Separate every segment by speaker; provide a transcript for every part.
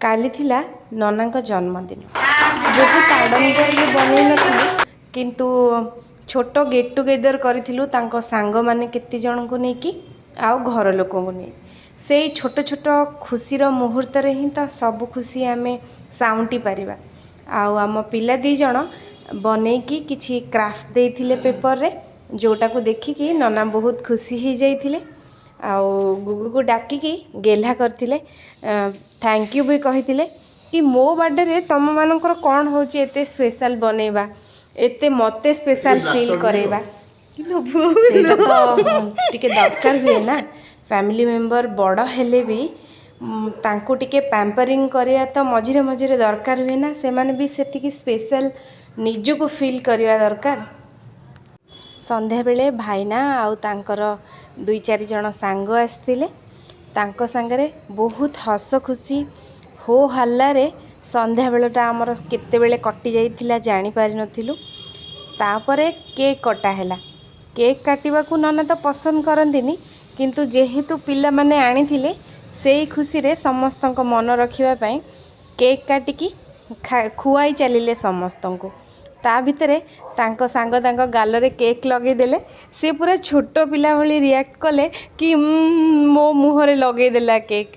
Speaker 1: କାଲି ଥିଲା ନନାଙ୍କ ଜନ୍ମଦିନ। ବହୁତ ଆଡ଼ମ୍ବରରେ ବନେଇ ନଥିଲୁ, କିନ୍ତୁ ଛୋଟ ଗେଟ୍ ଟୁଗେଦର୍ କରିଥିଲୁ ତାଙ୍କ ସାଙ୍ଗମାନେ କେତେ ଜଣଙ୍କୁ ନେଇକି ଆଉ ଘର ଲୋକଙ୍କୁ ନେଇ। ସେଇ ଛୋଟ ଛୋଟ ଖୁସିର ମୁହୂର୍ତ୍ତରେ ହିଁ ତ ସବୁ ଖୁସି ଆମେ ସାଉଁଟି ପାରିବା। ଆଉ ଆମ ପିଲା ଦୁଇ ଜଣ ବନେଇକି କିଛି କ୍ରାଫ୍ଟ ଦେଇଥିଲେ ପେପରରେ, ଯେଉଁଟାକୁ ଦେଖିକି ନନା ବହୁତ ଖୁସି ହେଇଯାଇଥିଲେ ଆଉ ଗୁଗୁକୁ ଡାକିକି ଗେହ୍ଲା କରିଥିଲେ, thank you ବି କହିଥିଲେ କି ମୋ ବାର୍ଥଡେରେ ତୁମମାନଙ୍କର କ'ଣ ହେଉଛି ଏତେ ସ୍ପେଶାଲ୍ ବନେଇବା, ଏତେ ମୋତେ ସ୍ପେଶାଲ୍ ଫିଲ୍ କରେଇବା। ସେଇଟା ତ ଟିକେ ଦରକାର ହୁଏ ନା। ଫ୍ୟାମିଲି ମେମ୍ବର ବଡ଼ ହେଲେ ବି ତାଙ୍କୁ ଟିକେ ପ୍ୟାମ୍ପରିଂ କରିବା ତ ମଝିରେ ମଝିରେ ଦରକାର ହୁଏ ନା। ସେମାନେ ବି ସେତିକି ସ୍ପେଶାଲ୍ ନିଜକୁ ଫିଲ୍ କରିବା ଦରକାର। ସନ୍ଧ୍ୟାବେଳେ ଭାଇନା ଆଉ ତାଙ୍କର ଦୁଇ ଚାରି ଜଣ ସାଙ୍ଗ ଆସିଥିଲେ। ତାଙ୍କ ସାଙ୍ଗରେ ବହୁତ ହସ ଖୁସି ହୋ ହାଲ୍ଲାରେ ସନ୍ଧ୍ୟାବେଳଟା ଆମର କେତେବେଳେ କଟି ଯାଇଥିଲା ଜାଣିପାରିନଥିଲୁ। ତାପରେ କେକ୍ କଟା ହେଲା। କେକ୍ କାଟିବାକୁ ନନା ତ ପସନ୍ଦ କରନ୍ତିନି, କିନ୍ତୁ ଯେହେତୁ ପିଲାମାନେ ଆଣିଥିଲେ, ସେଇ ଖୁସିରେ ସମସ୍ତଙ୍କ ମନ ରଖିବା ପାଇଁ କେକ୍ କାଟିକି ଖୁଆଇ ଚାଲିଲେ ସମସ୍ତଙ୍କୁ। ତା ଭିତରେ ତାଙ୍କ ସାଙ୍ଗ ତାଙ୍କ ଗାଲରେ କେକ୍ ଲଗେଇଦେଲେ। ସେ ପୁରା ଛୋଟ ପିଲା ଭଳି ରିଆକ୍ଟ କଲେ କି ମୋ ମୁହଁରେ ଲଗେଇଦେଲା କେକ୍।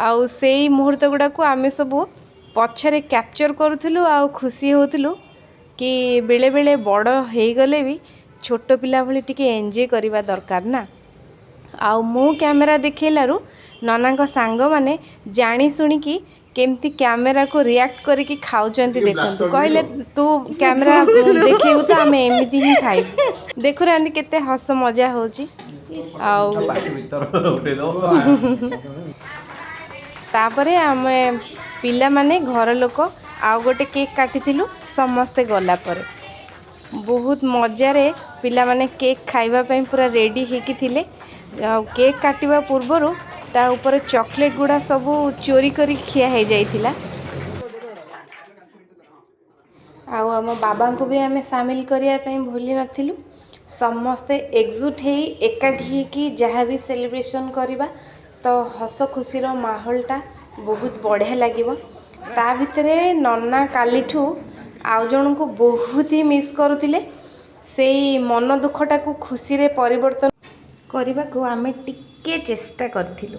Speaker 1: ଆଉ ସେଇ ମୁହୂର୍ତ୍ତ ଗୁଡ଼ାକୁ ଆମେ ସବୁ ପଛରେ କ୍ୟାପଚର୍ କରୁଥିଲୁ ଆଉ ଖୁସି ହେଉଥିଲୁ କି ବେଳେବେଳେ ବଡ଼ ହେଇଗଲେ ବି ଛୋଟ ପିଲା ଭଳି ଟିକେ ଏନ୍ଜୟ କରିବା ଦରକାର ନା। ଆଉ ମୁଁ କ୍ୟାମେରା ଦେଖେଇଲାରୁ ନନାଙ୍କ ସାଙ୍ଗମାନେ ଜାଣି ଶୁଣିକି କେମିତି କ୍ୟାମେରାକୁ ରିଆକ୍ଟ କରିକି ଖାଉଛନ୍ତି ଦେଖନ୍ତୁ। କହିଲେ, "ତୁ କ୍ୟାମେରା ଦେଖେଇବୁ ତ ଆମେ ଏମିତି ହିଁ ଖାଇବୁ।" ଦେଖୁନାହାନ୍ତି କେତେ ହସ ମଜା ହେଉଛି। ଆଉ
Speaker 2: ପାଟି ଭିତର ଉଠେଇଦବ।
Speaker 1: ତାପରେ ଆମେ ପିଲାମାନେ, ଘର ଲୋକ ଆଉ ଗୋଟେ କେକ୍ କାଟିଥିଲୁ ସମସ୍ତେ ଗଲା ପରେ। ବହୁତ ମଜାରେ ପିଲାମାନେ କେକ୍ ଖାଇବା ପାଇଁ ପୁରା ରେଡ଼ି ହେଇକି ଥିଲେ। ଆଉ କେକ୍ କାଟିବା ପୂର୍ବରୁ ତା ଉପରେ ଚକୋଲେଟ୍ ଗୁଡ଼ା ସବୁ ଚୋରି କରି ଖିଆ ହେଇଯାଇଥିଲା। ଆଉ ଆମ ବାବାଙ୍କୁ ବି ଆମେ ସାମିଲ କରିବା ପାଇଁ ଭୁଲି ନଥିଲୁ। ସମସ୍ତେ ଏକଜୁଟ ହେଇ, ଏକାଠି ହେଇକି ଯାହା ବି ସେଲିବ୍ରେସନ୍ କରିବା ତ ହସ ଖୁସିର ମାହୋଲଟା ବହୁତ ବଢ଼ିଆ ଲାଗିବ। ତା ଭିତରେ ନନା କାଲିଠୁ ଆଉ ଜଣଙ୍କୁ ବହୁତ ହି ମିସ୍ କରୁଥିଲେ। ସେଇ ମନ ଦୁଃଖଟାକୁ ଖୁସିରେ ପରିବର୍ତ୍ତନ କରିବାକୁ ଆମେ ଟିକେ ଚେଷ୍ଟା କରିଥିଲୁ।